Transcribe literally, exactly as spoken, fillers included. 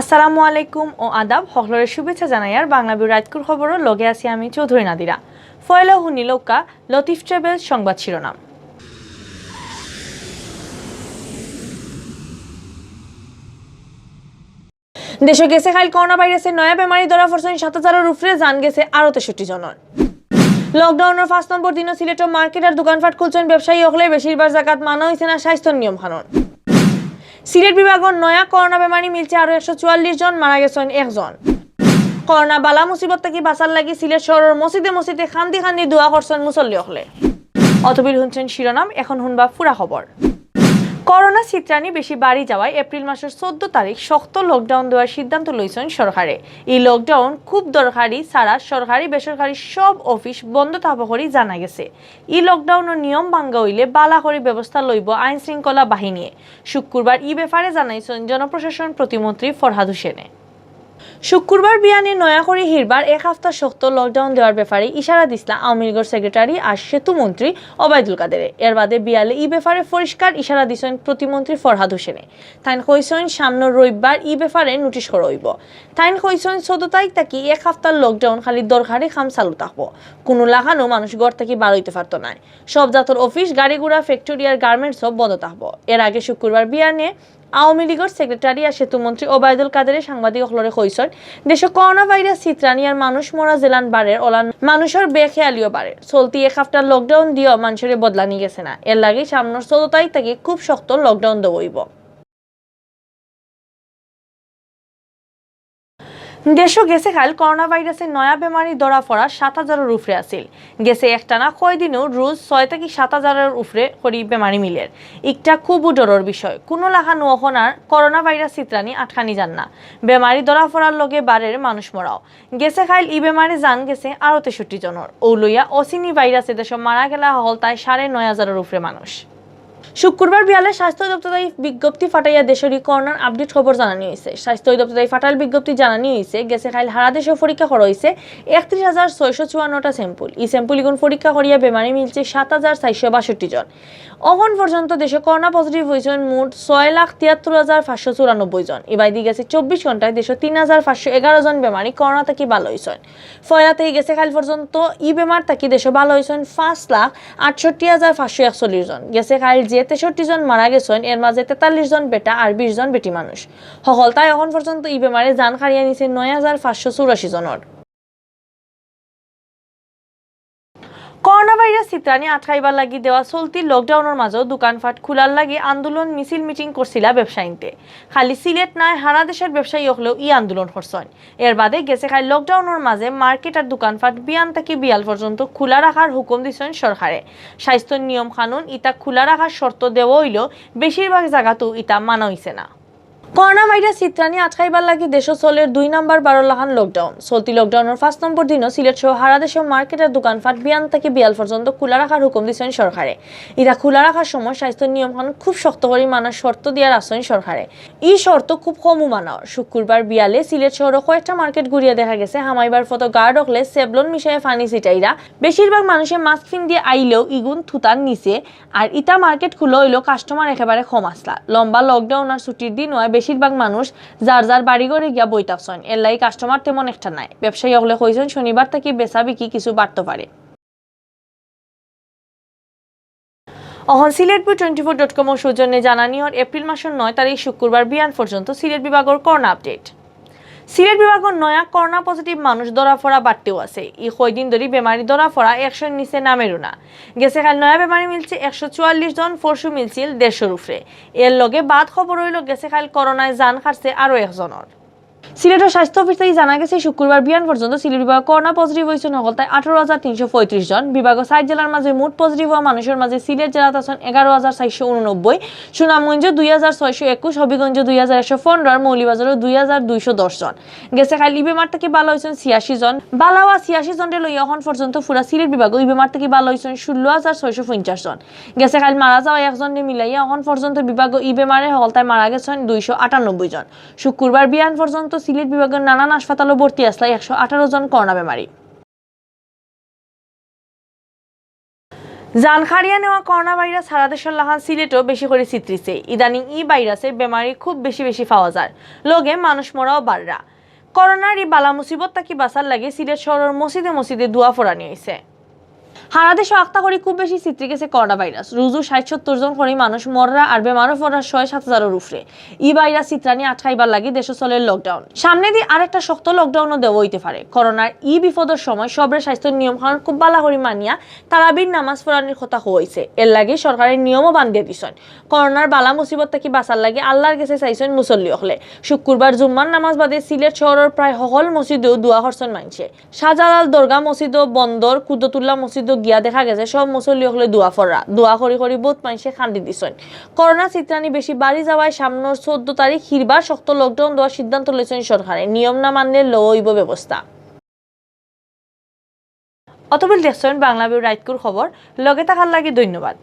আসসালামু আলাইকুম ও আদাব, হকলরে শুভেচ্ছা জানাইয়ার বাংলা বিউ রাইতকুর খবরর লগে আছি আমি চৌধুরী নাদিরা। ফয়লা হুনিলউক্কা লতিফ ট্রাভেলস সংবাদ শিরোনাম। দেশো গেছে কাইল করোনা ভাইরাসর নয়া বেমারি ধরা পড়ছইন সাত হাজারর উপরে, জান গেছে আরো তেষট্টি জনর। লকডাউনর পাঁচ নম্বর দিনও সিলেটো মার্কেট আর দোকানপাট খুলছইন ব্যবসায়ী অকলে, বেশিরভাগ জাগাত মানা অইছে না স্বাস্থ্যর নিয়ম কানুন। সিলেট বিভাগর নয়া করোনা বেমারি মিলছে আরো একশো চুয়াল্লিশ জন, মারা গেছইন একজন। করোনা বালা মুসিবত থাকি বাঁচার লাগি সিলেট শহরর মসজিদে মসজিদে কান্দি কান্দি দোয়া করছইন মুসল্লি অকলে। অতবিল হুনছইন শিরোনাম, এখন হুনবা পুরা খবর। করোনা ছিতরানি বেশি বাড়ি যাওয়ায় এপ্রিল মাসর চৌদ্দ তারিখ শক্ত লকডাউন দেওয়ার সিদ্ধান্ত লইছইন সরকারে। ই লকডাউন খুব দরকারি ছাড়া সরকারি বেসরকারি সব অফিস বন্ধ থাকবো করি জানা গেছে। ই লকডাউনর নিয়ম ভাঙ্গা অইলে বালা করি ব্যবস্থা লইবো আইন শৃঙ্খলা বাহিনীয়ে। শুক্রবার ই ব্যাপারে জানাইছইন জনপ্রশাসন প্রতিমন্ত্রী ফরহাদ হোসেনে। শুক্রবার বিয়ানে নয়া করি হিরবার এক হাপ্তা শক্ত লকডাউন দেওয়ার ব্যাপারে ইশারা দিছলা আওয়ামী লীগর সেক্রেটারি আর সেতু মন্ত্রী ওবায়দুল কাদেরে। এর বাদে বিয়ালে ই ব্যাপারে পরিষ্কার ইশারা দিছইন প্রতিমন্ত্রী ফরহাদ হোসেনে। তাইন কইছইন সামনর রবিবার ই ব্যাপারে নোটিশ করা অইবো। তাইন কইছইন চৌদ্দ তারিখ থাকি এক হাপ্তার লকডাউন খালি দরকারি কাম চালু থাকবো। কুনু লাখানও মানুষ ঘর থাকি বার অইতে পারতো নায়। সব জাতর অফিস, গাড়ি ঘোড়া, ফ্যাক্টরি আর গার্মেন্টসও বন্ধ থাকবো। এর আগে শুক্রবার বিয়ানে আওয়ামী লীগর সেক্রেটারি আর সেতু মন্ত্রী ওবায়দুল কাদেরে সাংবাদিক অকলরে কইছইন, দেশো করোনা ভাইরাস ছিতরানি আর মানুষ মরা যেলান বাড়ের অলান মানুষর বেখেয়ালিও বাড়ের। চলতি এক হাপ্তার লকডাউন দিয়াও মানুষরে বদলানি গেছে না। এর লাগি সামনর চৌদ্দ তারিখ থাকি খুব শক্ত লকডাউন দেওয়া অইবো। দেশো গেছে কাইল করোনা ভাইরাসর নয়া বেমারি ধরা পড়া সাত হাজারর উপরে আছিল। গেছে একটানা কয়দিনও রোজ ছয় থাকি সাত হাজারর উপরে করি বেমারি মিলের। ইকটা খুব ডরর বিষয়। কুনু লাখানও অখন আর করোনা ভাইরাস ছিতরানি আটকানি যার না। বেমারি ধরা পড়ার লগে বাড়ের মানুষ মরাও। গেছে কাইল ই বেমারে জান গেছে আরো তেষট্টি জনর। অউ লইয়া অচিনি ভাইরাসে দেশো মারা গেলা হকলতায় সাড়ে নয় হাজারর উপরে মানুষ। শুক্রবার বিয়ালে স্বাস্থ্য অধিদপ্তর থাকি বিজ্ঞপ্তি ফাটাইয়া দেশর ই করোনার আপডেট খবর জানানি অইছে। স্বাস্থ্য অধিদপ্তর থাকি ফাটাইল বিজ্ঞপ্তি জানানি অইছে, গেছে কাইল হারা দেশো পরীক্ষা করা অইছে একত্রিশ হাজার ছয়শো চুয়ান্নটা স্যাম্পল। ই স্যাম্পল ইগুন পরীক্ষা করিয়া বেমারি মিলছে সাত হাজার চারশো বাষট্টি জন। অখন পর্যন্ত দেশো করোনা পজিটিভ অইছইন মোট ছয় লাখ তিয়াত্তর হাজার পাঁচশো চুরানব্বই জন। ইবাদি গেছে চব্বিশ ঘন্টায় দেশো তিন হাজার পাঁচশো এগারো জন বেমারি করোনা থাকি বালা অইছইন। পয়লা থাকি গেছে কাইল পর্যন্ত ই বেমার থাকি দেশো বালা অইছইন পাঁচ লাখ আটষট্টি হাজার পাঁচশো একচল্লিশ জন। গেছে কাইল যে তেষট্টি জন মারা গেছইন, এর মাঝে তেতাল্লিশ জন বেটা আর বিশ জন বেটি মানুষ। হকলতায় অখন পর্যন্ত ই বেমারে জান কাড়িয়া নিছে নয় হাজার পাঁচশো চুরাশি জনর। করোনা ভাইরাস ছিতরানি আটকাইবার লাগি দেওয়া চলতি লকডাউনর মাঝেও দোকানপাট খোলার লাগি আন্দোলন মিছিল মিটিং করছিলা ব্যবসায়ীন্তে। খালি সিলেট নায়, হারা দেশর ব্যবসায়ী অকলেও ই আন্দোলন করছইন। এর বাদে গেছে কাইল লকডাউনর মাঝে মার্কেট আর দোকানপাট বিয়ান থাকি বিয়াল পর্যন্ত খোলা রাখার হুকুম দিছইন সরকারে। স্বাস্থ্যর নিয়ম কানুন ইতা খোলা রাখার শর্ত দেওয়া অইলেও বেশিরভাগ জাগাতও ইতা মানা অইছে না। করোনা ভাইরাস ছিতরানি আটকাইবার লাগি দেশো চলের দুই নাম্বার বারো লাখান লকডাউন। চলতি লকডাউনর পাঁচ নম্বর দিনও সিলেট সহ হারা দেশো মার্কেট আর দোকানপাট বিয়ান থাকি বিয়াল পর্যন্ত খোলা রাখার হুকুম দিছইন সরকারে। ইতা খোলা রাখার সময় স্বাস্থ্যর নিয়ম কানুন খুব শক্ত করি মানার শর্ত দিয়া রাখছইন সরকারে। ই শর্ত খুব কমও মানা অর। শুক্রবার বিয়ালে সিলেট শহরো কয়েকটা মার্কেট ঘুরিয়া দেখা গেছে, হামাইবার পথো গার্ড অকলে সেভলন মিশাইয়া পানি ছিটাইরা। বেশিরভাগ মানুষে মাস্ক পিন্দিয়া আইলেও ইগুন থুতার নিচে। আর ইতা মার্কেট খুলা অইলেও কাস্টমার একেবারে কম আছলা। লম্বা লকডাউন আর ছুটির দিন অওয়ায় বেশিরভাগ মানুষ যার যার বাড়ি ঘরে গিয়া বই থাকছইন। এর লাগি কাস্টমার তেমন একটা নাই। ব্যবসায়ী অকলে কইছইন শনিবার থাকি বেচা বিকি কিছু বাড়তো পারে। অখন Sylhet view twenty four dot কমর সৌজন্যে জানানি অর এপ্রিল মাসর নয় তারিখ শুক্রবার বিয়ান পর্যন্ত সিলেট বিভাগর করোনা আপডেট। সিলেট বিভাগর নয়া করোনা পজিটিভ মানুষ ধরা পড়া বাড়তেউ আছে। ই কয়দিন ধরি বেমারি ধরা পড়া একশোর নিচে নামেরও না। গেছে কাইল নয়া বেমারি মিলছে একশো চুয়াল্লিশ জন, পরশু মিলছিল দেড়শোর উপরে। এর লগে বাদ খবর অইলো গেছে কাইল করোনায় জান কাড়ছে আরো একজনর। সিলেটর স্বাস্থ্য অফিস থাকি জানা গেছে, শুক্রবার বিয়ান পর্যন্ত সিলেট বিভাগো করোনা পজিটিভ অইছইন হকলতায় আঠারো হাজার তিনশো পঁয়ত্রিশ জন। বিভাগো চাইর জেলার মাঝে মোট পজিটিভ অওয়া মানুষর মাঝে সিলেট জেলাত আছইন এগারো হাজার চাইরশো ঊননব্বই, সুনামগঞ্জো দুই হাজার ছয়শো একুশ, হবিগঞ্জো দুই হাজার একশো পনেরো আর মৌলভীবাজারো দুই হাজার দুইশো দশ জন। গেছে কাইল ই বেমার থাকি বালা অইছইন ছিয়াশি জন। বালা অওয়া ছিয়াশি জনরে লইয়া অখন পর্যন্ত পুরা সিলেট বিভাগো ই বেমার থাকি বালা অইছইন ষোলো হাজার ছয়শো পঞ্চাশ জন। গেছে কাইল মারা যাওয়া একজনরে মিলাইয়া অখন পর্যন্ত বিভাগো ই বেমারে হকলতায় মারা গেছইন দুইশো আটানব্বই জন। শুক্রবার বিয়ান পর্যন্ত সিলেট বিভাগর নানান হাসপাতালো ভর্তি আছলা একশো আঠারো জন করোনা বেমারি। জান খারিয়া নেওয়া করোনা ভাইরাস হারা দেশর লাখান সিলেটও বেশি করি ছিতরিছে। ইদানিং ই ভাইরাসর বেমারি খুব বেশি বেশি পাওয়া যার, লগে মানুষ মরাও বাড়রা। করোনার ই বালা মুসিবত থাকি বাঁচার লাগি সিলেট শহরর মসজিদে মসজিদে দোয়া পড়ানি অইছে। হারা দেশও আখতা করি খুব বেশি ছিতরি গেছে করোনা ভাইরাস। রুজু ষাইট সত্তর জন করি মানুষ মররা আর বেমারও পড়রা ছয় সাত হাজারর উপরে। ই ভাইরাস ছিতরানি আটকাইবার লাগি দেশো চলের লকডাউন। সামনেদি আরেকটা শক্ত লকডাউনও দেওয়া অইতে পারে। করোনার ই বিপদর সময় সবরে স্বাস্থ্যর নিয়ম কানুন খুব বালা করি মানিয়া তারাবির নামাজ পড়ানির কথা কওয়া অইছে। এরলাগি সরকারে নিয়মও বান্ধিয়া দিছইন। করোনার বালা মুসিবত থাকি বাঁচার লাগি আল্লার গেছে চাইছইন মুসল্লি অকলে। শুক্কুরবার জুম্মার নামাজ বাদে সিলেট শহরর প্রায় হকল মসজিদেও দোয়া করছইন মাইনষে। শাহজালাল দরগা মসজিদও, বন্দর কুদরতুল্লাহ মসজিদও গিয়া দেখা গেছে সব মুসল্লি অকলে দোয়া পড়রা। দোয়া করি করি বউত মাইনষে কান্দি দিছইন। করোনা ছিতরানি বেশি বাড়ি যাওয়ায় সামনর চৌদ্দ তারিখ হিরবার শক্ত লকডাউন দেওয়ার সিদ্ধান্ত লইছইন সরকারে। নিয়ম না মানলে লওয়া অইবো ব্যবস্থা। অতবিল দেখছইন বাংলা ভিউ রাইতকুর খবর। লগে থাকার লাগি ধন্যবাদ।